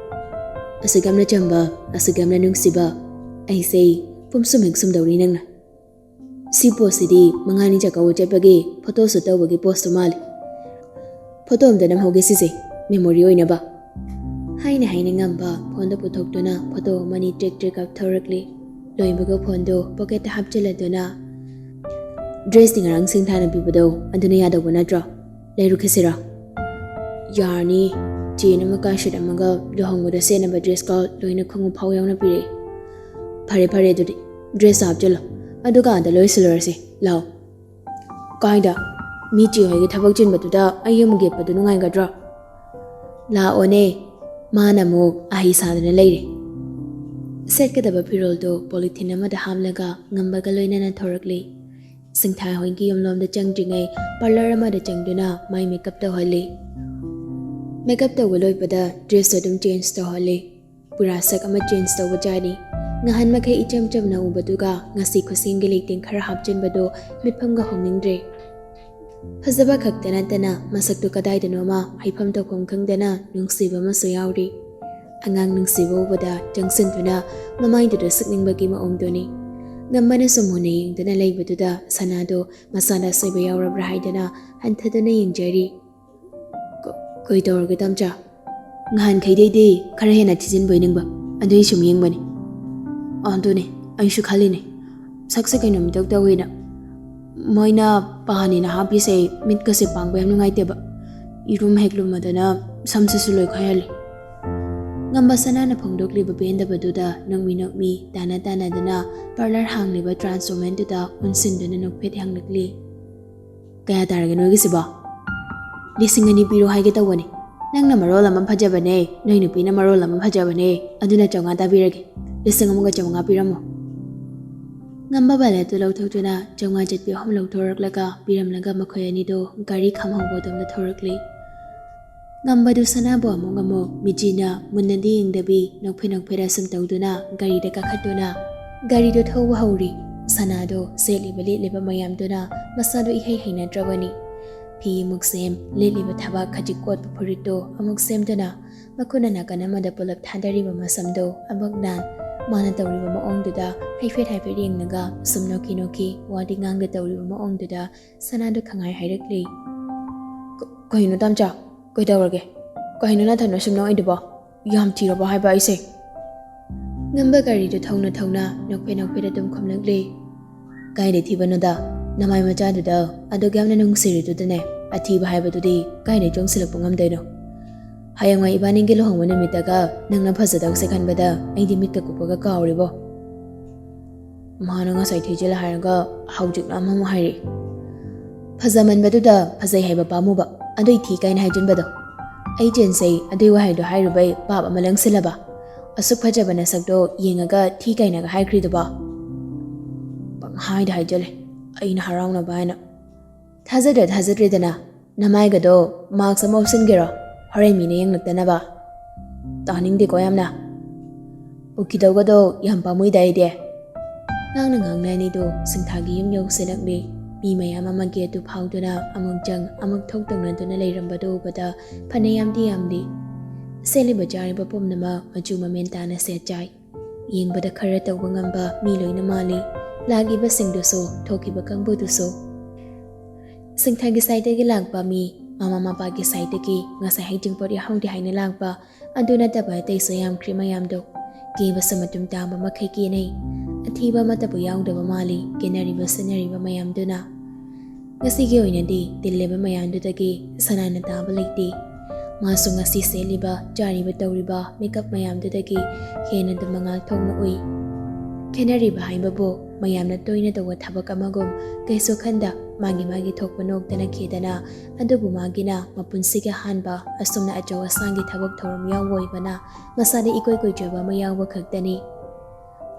"ꯑꯁꯨꯛ ꯌꯥꯝꯅ ꯆꯝꯕ, ꯑꯁꯨꯛ ꯌꯥꯝꯅ ꯅꯨꯡꯁꯤꯕ, ꯑꯩꯁꯦ ꯄꯨꯝꯁꯨꯝ ꯍꯦꯛ ꯁꯨꯝꯗꯧꯔꯤ ꯅꯪꯅ꯫ ꯁꯤ ꯄꯣꯁꯁꯤꯗꯤ ꯃꯉꯥꯅꯤ ꯆꯥꯛꯀꯧꯕ ꯆꯠꯄꯒꯤ ꯐꯣꯇꯣ ꯁꯨꯠ ꯇꯧꯕꯒꯤ ꯄꯣꯁꯇꯨ ꯃꯥꯜꯂꯤ꯫ ꯐꯣꯇꯣ ꯑꯝꯇ ꯅꯝꯍꯧꯒꯦ ꯁꯤꯁꯦ, ꯃꯦꯃꯣꯔꯤ ꯑꯣꯏꯅꯕ꯫" ꯍꯥꯏꯅ ꯍꯥꯏꯅ ꯉꯝꯕ ꯐꯣꯟꯗ ꯄꯨꯊꯣꯛꯇꯨꯅ ꯐꯣꯇꯣ ꯑꯃꯅꯤ ꯇ꯭ꯔꯦꯛ ꯇ꯭ꯔꯦꯛ ꯀꯥꯞꯊꯣꯔꯛꯂꯤ꯫ ꯂꯣꯏꯕꯒ ꯐꯣꯟꯗꯨ ꯄꯣꯀꯦꯠꯇ ꯍꯥꯞꯆꯤꯜꯂꯗꯨꯅ, "ꯗ꯭ꯔꯦꯁꯇꯤ ꯉꯔꯥꯡ ꯁꯤꯡꯊꯥꯅ ꯄꯤꯕꯗꯣ ꯑꯗꯨꯅ ꯌꯥꯗꯧꯕ ꯅꯠꯇ꯭ꯔꯣ? ꯂꯩꯔꯨꯈꯤꯁꯤꯔꯣ?" "ꯌꯥꯔꯅꯤ꯫ ꯆꯦꯟ ꯑꯃ ꯀꯥꯏꯁꯤꯠ ꯑꯃꯒ ꯂꯨꯍꯣꯡꯕꯗ ꯁꯦꯠꯅꯕ ꯗ꯭ꯔꯦꯁꯀ ꯂꯣꯏꯅ ꯈꯣꯡꯎꯞ ꯐꯥꯎ ꯌꯥꯎꯅ ꯄꯤꯔꯛꯏ꯫ "ꯐꯔꯦ ꯐꯔꯦ, ꯑꯗꯨꯗꯤ ꯗ꯭ꯔꯦꯁꯇ ꯍꯥꯞꯆꯤꯜꯂꯣ, ꯑꯗꯨꯒ ꯑꯥꯗ ꯂꯣꯏꯁꯤꯜꯂꯨꯔꯁꯤ꯫ ꯂꯥꯛꯑꯣ꯫ ꯀꯥꯏꯗ? ꯃꯤ ꯆꯦ ꯍꯣꯏꯒꯤ ꯊꯕꯛ ꯆꯤꯟꯕꯗꯨꯗ ꯑꯩ ꯑꯃꯨꯛ ꯌꯦꯠꯄꯗꯨ ꯅꯨꯡꯉꯥꯏꯒꯗ꯭ꯔꯣ?" "ꯂꯥꯛꯑꯣꯅꯦ, ꯃꯥꯅ ꯑꯃꯨꯛ ꯑꯍꯩ ꯁꯥꯗꯅ ꯂꯩꯔꯦ꯫" ꯁꯦꯠꯀꯗꯕ ꯐꯤꯔꯣꯜꯗꯨ ꯄꯣꯂꯤꯊꯤꯟ ꯑꯃꯗ ꯍꯥꯞꯂꯒ ꯉꯝꯕꯒ ꯂꯣꯏꯅꯅ ꯊꯣꯔꯛꯂꯤ꯫ ꯁꯤꯡꯊꯥ ꯍꯣꯏꯒꯤ ꯌꯨꯝꯂꯣꯝꯗ ꯆꯪꯗ꯭ꯔꯤꯉꯩ ꯄꯥꯔꯂꯔ ꯑꯃꯗ ꯆꯪꯗꯨꯅ ꯃꯥꯏ ꯃꯦꯀꯞ ꯇꯧꯍꯜꯂꯤ꯫ ꯃꯦꯀꯞ ꯇꯧꯕ ꯂꯣꯏꯕꯗ ꯗ꯭ꯔꯦꯁꯇꯨ ꯑꯗꯨꯝ ꯆꯦꯟꯖ ꯇꯧꯍꯜꯂꯤ꯫ ꯄꯨꯔꯥ ꯁꯛ ꯑꯃ ꯆꯦꯟꯖ ꯇꯧꯕ ꯖꯥꯠꯅꯤ꯫ ꯉꯍꯥꯟ ꯃꯈꯩ ꯏꯆꯝ ꯆꯝꯅ ꯎꯕꯗꯨꯒ ꯉꯁꯤ ꯈꯨꯁꯦꯝꯒꯤ ꯂꯩꯇꯦꯡ ꯈꯔ ꯍꯥꯞꯆꯤꯟꯕꯗꯨ ꯃꯤꯠꯐꯝꯒ ꯍꯣꯡꯅꯤꯡꯗ꯭ꯔꯦ꯫ ꯐꯖꯕ ꯈꯛꯇ ꯅꯠꯇꯅ ꯃꯁꯛꯇꯨ ꯀꯗꯥꯏꯗꯅꯣꯃ ꯍꯥꯏꯐꯝ ꯇꯧꯐꯝ ꯈꯪꯗꯅ ꯅꯨꯡꯁꯤꯕ ꯑꯃꯁꯨ ꯌꯥꯎꯔꯤ꯫ ꯑꯉꯥꯡ ꯅꯨꯡꯁꯤꯕ ꯎꯕꯗ ꯆꯪꯁꯤꯟꯗꯨꯅ ꯃꯃꯥꯏꯗꯨꯗ ꯁꯛꯅꯤꯡꯕꯒꯤ ꯃꯑꯣꯡꯗꯨꯅꯤ꯫ ꯉꯝꯕꯅꯁꯨ ꯃꯨꯟꯅ ꯌꯦꯡꯗꯨꯅ ꯂꯩꯕꯗꯨꯗ ꯁꯅꯥꯗꯣ ꯃꯁꯥꯗ ꯑꯁꯣꯏꯕ ꯌꯥꯎꯔꯕ꯭ꯔꯥ ꯍꯥꯏꯗꯅ ꯍꯟꯊꯗꯨꯅ ꯌꯦꯡꯖꯔꯤ꯫ "ꯀ-, ꯀꯩ ꯇꯧꯔꯒꯦ ꯇꯝꯆꯥ? ꯉꯍꯥꯟꯈꯩꯗꯩꯗꯤ ꯈꯔ ꯍꯦꯟꯅ ꯊꯤꯖꯤꯟꯕꯣꯏ ꯅꯤꯡꯕ, ꯑꯗꯨꯏ ꯁꯨꯝ ꯌꯦꯡꯕꯅꯤ꯫" "ꯑꯗꯨꯅꯦ, ꯑꯩꯁꯨ ꯈꯜꯂꯤꯅꯦ, ꯁꯛꯁꯦ ꯀꯩꯅꯣꯝ ꯏꯇꯧ ꯇꯧꯋꯦꯅ꯫ ꯃꯣꯏꯅ ꯄꯥꯅꯤꯅ ꯍꯥꯞꯄꯤꯁꯦ ꯃꯤꯠꯀꯁꯦ ꯄꯥꯡꯕ ꯌꯥꯝ ꯅꯨꯡꯉꯥꯏꯇꯦꯕ꯫ ꯏꯔꯨꯝ ꯍꯦꯛ ꯂꯨꯝꯃꯗꯅ ꯁꯝꯁꯤꯁꯨ ꯂꯣꯏ ꯈꯣꯏꯍꯜꯂꯤ꯫" ꯉꯝꯕ ꯁꯅꯥꯅ ꯐꯣꯡꯗꯣꯛꯂꯤꯕ ꯄꯦꯟꯗꯕꯗꯨꯗ ꯅꯣꯛꯃꯤ ꯅꯣꯛꯃꯤ ꯇꯥꯅ ꯇꯥꯅꯗꯨꯅ ꯄꯥꯔꯂꯔ ꯍꯥꯡꯂꯤꯕ ꯇ꯭ꯔꯥꯟꯁ ꯋꯨꯃꯦꯟꯗꯨꯗ ꯑꯣꯟꯁꯤꯟꯗꯨꯅ ꯅꯣꯛꯐꯦꯠ ꯍꯪꯂꯛꯂꯤ꯫ "ꯀꯌꯥ ꯇꯥꯔꯒꯦ ꯅꯣꯏꯒꯤꯁꯤꯕꯣ?" "ꯂꯤꯁꯤꯡ ꯑꯅꯤ ꯄꯤꯔꯣ ꯍꯥꯏꯒꯦ ꯇꯧꯕꯅꯤ꯫ ꯅꯪꯅ ꯃꯔꯣꯜ ꯑꯃ ꯐꯖꯕꯅꯦ, ꯅꯣꯏ ꯅꯨꯄꯤꯅ ꯃꯔꯣꯜ ꯑꯃ ꯐꯖꯕꯅꯦ, ꯑꯗꯨꯅ ꯆꯥꯝꯃꯉꯥ ꯇꯥꯕꯤꯔꯒꯦ꯫ ꯂꯤꯁꯤꯡ ꯑꯃꯒ ꯆꯥꯝꯃꯉꯥ ꯄꯤꯔꯝꯃꯣ꯫" ꯉꯝꯕ ꯋꯥꯂꯦꯠꯇꯨ ꯂꯧꯊꯣꯛꯇꯨꯅ ꯆꯥꯝꯃꯉꯥ ꯆꯠꯄꯤ ꯑꯍꯨꯝ ꯂꯧꯊꯣꯔꯛꯂꯒ ꯄꯤꯔꯝꯂꯒ ꯃꯈꯣꯏ ꯑꯅꯤꯗꯣ ꯒꯥꯔꯤ ꯈꯥꯝꯍꯧꯕ ꯑꯗꯣꯝꯗ ꯊꯧꯔꯛꯂꯤ꯫ ꯉꯝꯕꯗꯨ ꯁꯅꯥꯕꯨ ꯑꯃꯨꯛ ꯑꯃꯨꯛ ꯃꯤꯠꯆꯤꯅ ꯃꯨꯟꯅꯗꯤ ꯌꯦꯡꯗꯕꯤ ꯅꯣꯛꯐꯦꯠ ꯅꯣꯛꯐꯦꯠ ꯑꯁꯨꯝ ꯇꯧꯗꯨꯅ ꯒꯥꯔꯤꯗ ꯀꯥꯈꯠꯇꯨꯅ ꯒꯥꯔꯤꯗꯨ ꯊꯧꯕ ꯍꯧꯔꯤ꯫ ꯁꯅꯥꯗꯣ ꯁꯦꯠꯂꯤꯕ ꯂꯤꯠꯂꯤꯕ ꯃꯌꯥꯝꯗꯨꯅ ꯃꯁꯥꯗꯣ ꯏꯍꯩ ꯍꯩꯅꯗ꯭ꯔꯕꯅꯤ꯫ ꯐꯤ ꯑꯃꯨꯛ ꯁꯦꯝ, ꯂꯤꯠꯂꯤꯕ ꯊꯕꯥꯛ ꯈꯖꯤꯛ ꯀꯣꯠꯄ ꯐꯨꯔꯤꯠꯇꯣ ꯑꯃꯨꯛ ꯁꯦꯝꯗꯨꯅ ꯃꯈꯨꯠꯅ ꯅꯥꯀꯟ ꯑꯃꯗ ꯄꯨꯂꯞ ꯊꯥꯗꯔꯤꯕ ꯃꯁꯝꯗꯣ ꯑꯃꯨꯛ ꯅꯥꯟ꯫ ꯃꯥꯅ ꯇꯧꯔꯤꯕ ꯃꯑꯣꯡꯗꯨꯗ ꯍꯥꯏꯐꯦꯠ ꯍꯥꯏꯐꯦꯠ ꯌꯦꯡꯂꯒ ꯁꯨꯝ ꯅꯣꯛꯈꯤ ꯅꯣꯛꯈꯤ ꯋꯥꯗꯤ ꯉꯥꯡꯗ ꯇꯧꯔꯤꯕ ꯃꯑꯣꯡꯗꯨꯗ ꯁꯅꯥꯗꯣ ꯈꯪꯍꯥꯏ ꯍꯥꯏꯔꯛꯂꯤ꯫ "ꯀ-, ꯀꯩꯅꯣ ꯇꯝꯆꯥ? ꯀꯩꯗꯧꯔꯒꯦ? ꯀꯩꯅꯣ ꯅꯊꯟꯅ ꯁꯨꯝ ꯅꯣꯛꯏꯗꯨꯕꯣ? ꯌꯥꯝ ꯊꯤꯔꯕꯣ ꯍꯥꯏꯕ ꯑꯩꯁꯦ?" ꯉꯝꯕ ꯒꯥꯔꯤꯗꯨ ꯊꯧꯅ ꯊꯧꯅ ꯅꯣꯛꯐꯦꯠ ꯅꯣꯛꯐꯦꯠ ꯑꯗꯨꯝ ꯈꯨꯝꯂꯛꯂꯤ꯫ "ꯀꯥꯏꯗ ꯊꯤꯕꯅꯣꯗ? ꯅꯃꯥꯏ ꯃꯆꯥꯗꯨꯗ ꯑꯗꯨꯛ ꯌꯥꯝꯅ ꯅꯨꯡꯁꯤꯔꯤꯗꯨꯗꯅꯦ, ꯑꯊꯤꯕ ꯍꯥꯏꯕꯗꯨꯗꯤ ꯀꯥꯏꯗ ꯆꯣꯡꯁꯤꯜꯂꯛꯄ ꯉꯝꯗꯣꯏꯅꯣ?" ꯍꯌꯦꯡꯋꯥꯏ ꯏꯕꯥꯅꯤꯒꯤ ꯂꯨꯍꯣꯡꯕ ꯅꯨꯃꯤꯠꯇꯒ ꯅꯪꯅ ꯐꯖꯗꯧꯁꯦ ꯈꯟꯕꯗ ꯑꯩꯗꯤ ꯃꯤꯠꯀ ꯀꯨꯞꯄꯒ ꯀꯥꯎꯔꯤꯕꯣ꯫ ꯃꯥꯅ ꯉꯁꯥꯏ ꯊꯤꯖꯤꯜꯂ ꯍꯥꯏꯔꯒ ꯍꯧꯖꯤꯛꯅ ꯑꯃꯃꯨꯛ ꯍꯥꯏꯔꯛꯏ꯫ ꯐꯖꯃꯟꯕꯗꯨꯗ ꯐꯖꯩ ꯍꯥꯏꯕ ꯄꯥꯝꯃꯨꯕ, ꯑꯗꯨꯏ ꯊꯤ ꯀꯥꯏꯅ ꯍꯥꯏꯖꯤꯟꯕꯗꯣ꯫ ꯑꯩ ꯆꯦꯟꯁꯩ ꯑꯗꯨꯏ ꯋꯥꯍꯩꯗꯣ ꯍꯥꯏꯔꯨꯕꯩ ꯄꯥꯞ ꯑꯃ ꯂꯪꯁꯤꯜꯂꯕ꯫ ꯑꯁꯨꯛ ꯐꯖꯕ ꯅꯁꯛꯇꯣ ꯌꯦꯡꯉꯒ ꯊꯤ ꯀꯥꯏꯅꯒ ꯍꯥꯏꯈ꯭ꯔꯤꯗꯨꯕꯣ? ꯄꯪꯍꯥꯏꯗ ꯍꯥꯏꯖꯜꯂꯦ, ꯑꯩꯅ ꯍꯔꯥꯎꯅꯕ ꯍꯥꯏꯅ꯫ ꯊꯥꯖꯗ꯭ꯔ ꯊꯥꯖꯗ꯭ꯔꯦꯗꯅ, ꯅꯃꯥꯏꯒꯗꯣ ꯃꯥꯛꯁ ꯑꯃ ꯎꯞꯁꯤꯟꯒꯦꯔꯣ? ꯍꯣꯔꯦꯟ ꯃꯤꯅ ꯌꯦꯡꯂꯛꯇꯅꯕ꯫ ꯇꯥꯅꯤꯡꯗꯦꯀꯣ ꯌꯥꯝꯅ꯫ ꯎꯈꯤꯗꯧꯒꯗꯣ ꯌꯥꯝ ꯄꯥꯝꯃꯨꯏꯗ ꯑꯩꯗꯤ꯫ ꯉꯥꯡꯅ ꯉꯥꯡꯅ ꯑꯅꯤꯗꯣ ꯁꯤꯡꯊꯥꯒꯤ ꯌꯨꯝ ꯌꯧꯁꯤꯜꯂꯛꯂꯦ꯫ ꯃꯤ ꯃꯌꯥꯝ ꯑꯃ ꯒꯦꯠꯇꯨ ꯐꯥꯎꯗꯨꯅ ꯑꯃꯨꯛ ꯆꯪ ꯑꯃꯨꯛ ꯊꯣꯛ ꯇꯧꯅꯗꯨꯅ ꯂꯩꯔꯝꯕꯗꯨ ꯎꯕꯗ ꯐꯅ ꯌꯥꯝꯗꯤ ꯌꯥꯝꯂꯤ꯫ ꯁꯦꯠꯂꯤꯕ ꯆꯥꯔꯤꯕ ꯄꯨꯝꯅꯃꯛ ꯃꯆꯨ ꯃꯃꯦꯟ ꯇꯥꯅ ꯁꯦꯠ ꯆꯥꯏ꯫ ꯌꯦꯡꯕꯗ ꯈꯔ ꯇꯧꯕ ꯉꯝꯕ ꯃꯤ ꯂꯣꯏꯅ ꯃꯥꯜꯂꯤ꯫ ꯂꯥꯛꯂꯤꯕꯁꯤꯡꯗꯨꯁꯨ, ꯊꯣꯛꯈꯤꯕ ꯀꯥꯡꯕꯨꯗꯨꯁꯨ꯫ ꯁꯤꯡꯊꯥꯒꯤ ꯁꯥꯏꯠꯇꯒꯤ ꯂꯥꯛꯄ ꯃꯤ, ꯃꯃꯥ ꯃꯄꯥꯒꯤ ꯁꯥꯏꯠꯇꯒꯤ ꯉꯁꯥꯏ ꯍꯩꯖꯤꯡꯄꯣꯠ ꯌꯥꯍꯧꯗꯦ ꯍꯥꯏꯅ ꯂꯥꯛꯄ, ꯑꯗꯨ ꯅꯠꯇꯕ ꯑꯇꯩꯁꯨ ꯌꯥꯝꯈ꯭ꯔꯦ ꯃꯌꯥꯝꯗꯣ꯫ ꯀꯦꯕꯁꯨ ꯃꯇꯨꯝ ꯇꯥꯕ ꯃꯈꯩ ꯀꯦꯅꯩ꯫ ꯑꯊꯤꯕ ꯑꯃꯠꯇꯕꯨ ꯌꯥꯎꯗꯕ ꯃꯥꯜꯂꯤ ꯀꯦꯅꯔꯤꯕ ꯁꯤꯟꯅꯔꯤꯕ ꯃꯌꯥꯝꯗꯨꯅ꯫ ꯉꯁꯤꯒꯤ ꯑꯣꯏꯅꯗꯤ ꯇꯤꯜꯂꯤꯕ ꯃꯌꯥꯝꯗꯨꯗꯒꯤ ꯁꯅꯥꯅ ꯇꯥꯕ ꯂꯩꯇꯦ꯫ ꯃꯥꯁꯨ ꯉꯁꯤ ꯁꯦꯠꯂꯤꯕ, ꯆꯥꯔꯤꯕ, ꯇꯧꯔꯤꯕ ꯃꯦꯀꯞ ꯃꯌꯥꯝꯗꯨꯗꯒꯤ ꯍꯦꯟꯅꯗꯨ ꯃꯉꯥꯜ ꯊꯣꯛꯅ ꯎꯏ꯫ ꯈꯦꯠꯅꯔꯤꯕ ꯍꯥꯏꯕꯕꯨ ꯃꯌꯥꯝꯅ ꯇꯣꯏꯅ ꯇꯧꯕ ꯊꯕꯛ ꯑꯃꯒꯨꯝ ꯀꯩꯁꯨ ꯈꯟꯗ ꯃꯥꯒꯤ ꯃꯥꯒꯤ ꯊꯣꯛꯄ ꯅꯣꯛꯇꯅ ꯈꯦꯗꯅ, ꯑꯗꯨꯕꯨ ꯃꯥꯒꯤꯅ ꯃꯄꯨꯟꯁꯤꯒꯤ ꯑꯍꯥꯟꯕ ꯑꯁꯨꯝꯅ ꯑꯆꯧ ꯑꯁꯥꯡꯒꯤ ꯊꯕꯛ ꯊꯧꯔꯝ ꯌꯥꯎꯕ ꯑꯣꯏꯕꯅ ꯃꯁꯥꯗ ꯏꯀꯣꯏ ꯀꯣꯏꯖꯕ ꯑꯃ ꯌꯥꯎꯕ ꯈꯛꯇꯅꯤ꯫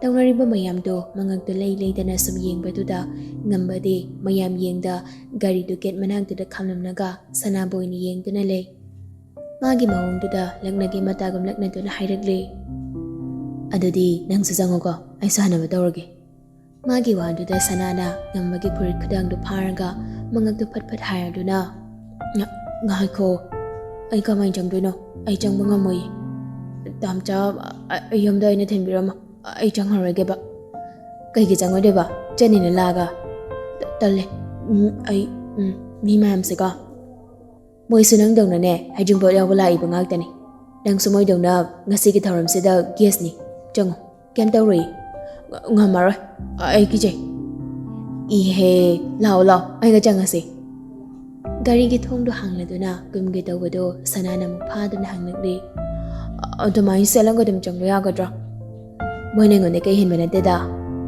ꯇꯧꯅꯔꯤꯕ ꯃꯌꯥꯝꯗꯣ ꯃꯉꯛꯇ ꯂꯩ ꯂꯩꯗꯅ ꯁꯨꯝ ꯌꯦꯡꯕꯗꯨꯗ ꯉꯝꯕꯗꯤ ꯃꯌꯥꯝ ꯌꯦꯡꯗ ꯒꯥꯔꯤꯗꯨ ꯒꯦꯠ ꯃꯅꯥꯛꯇꯨꯗ ꯈꯥꯝꯂꯝꯂꯒ ꯁꯅꯥꯕꯨ ꯑꯣꯏꯅ ꯌꯦꯡꯗꯨꯅ ꯂꯩ꯫ ꯃꯥꯒꯤ ꯃꯑꯣꯡꯗꯨꯗ ꯂꯛꯅꯒꯦ ꯃꯇꯥꯒꯨꯝ ꯂꯛꯅꯗꯨꯅ ꯍꯥꯏꯔꯛꯂꯦ, "ꯑꯗꯨꯗꯤ ꯅꯪꯁꯨ ꯆꯪꯉꯨꯀꯣ, ꯑꯩꯁꯨ ꯁꯥꯟꯅꯕ ꯇꯧꯔꯒꯦ"꯫ ꯃꯥꯒꯤ ꯋꯥꯗꯨꯗ ꯁꯅꯥꯅ ꯉꯝꯕꯒꯤ ꯐꯨꯔꯤꯠ ꯈꯨꯗꯥꯡꯗꯨ ꯐꯥꯔꯒ ꯃꯉꯛꯇꯨ ꯐꯠ ꯐꯠ ꯍꯥꯏꯔꯗꯨꯅ, "ꯉ-, ꯉꯥꯏꯈꯣ, ꯑꯩ ꯀꯃꯥꯏꯅ ꯆꯪꯗꯣꯏꯅꯣ? ꯑꯩ ꯆꯪꯕ ꯉꯝꯃꯣꯏꯌꯦ꯫ ꯇꯥꯝꯆꯥ, ꯑ-, ꯑꯩ ꯌꯨꯝꯗ ꯑꯣꯏꯅ ꯊꯤꯟꯕꯤꯔꯝꯃꯣ, ꯑꯩ ꯆꯪꯉꯔꯣꯏꯒꯦꯕ"꯫ "ꯀꯩꯒꯤ ꯆꯪꯉꯣꯏꯗꯣꯏꯕ? ꯆꯠꯅꯤꯅ ꯂꯥꯛꯑꯒ"꯫ "ꯇ-, ꯇꯜꯂꯦ꯫ ꯎꯝ, ꯑꯩ, ꯎꯝ, ꯃꯤ ꯃꯌꯥꯝꯁꯦꯀꯣ"꯫ "ꯃꯣꯏꯁꯨ ꯅꯪꯗꯧꯅꯅꯦ ꯍꯩꯖꯤꯡꯄꯣꯠ ꯌꯥꯎꯕ ꯂꯥꯛꯏꯕ ꯉꯥꯛꯇꯅꯤ꯫ ꯅꯪꯁꯨ ꯃꯣꯏꯗꯧꯅ ꯉꯁꯤꯒꯤ ꯊꯧꯔꯝꯁꯤꯗ ꯒꯦꯁꯅꯤ꯫ ꯆꯪꯉꯣ, ꯀꯩꯝ ꯇꯧꯔꯣꯏꯌꯦ"꯫ "ꯉ-, ꯉꯝꯃꯔꯣꯏ꯫ ꯑꯩ ꯀꯤꯖꯩ"꯫ "ꯏꯍꯦ, ꯂꯥꯛꯑꯣ, ꯂꯥꯛꯑꯣ, ꯑꯩꯒ ꯆꯪꯉꯁꯤ"꯫ ꯒꯥꯔꯤꯒꯤ ꯊꯣꯡꯗꯣ ꯍꯥꯡꯂꯗꯨꯅ ꯀꯨꯝꯒꯦ ꯇꯧꯕꯗꯣ ꯁꯅꯥꯅ ꯑꯃꯨꯛ ꯐꯥꯗꯨꯅ ꯍꯪꯂꯛꯂꯤ꯫ "ꯑ-, ꯑꯗꯨꯃꯥꯏꯅ ꯆꯦꯜꯂꯒ ꯑꯗꯨꯝ ꯆꯪꯕ ꯌꯥꯒꯗ꯭ꯔꯣ? ꯃꯣꯏꯅ ꯑꯩꯉꯣꯟꯗ ꯀꯩ ꯍꯦꯟꯕ ꯅꯠꯇꯦꯗ,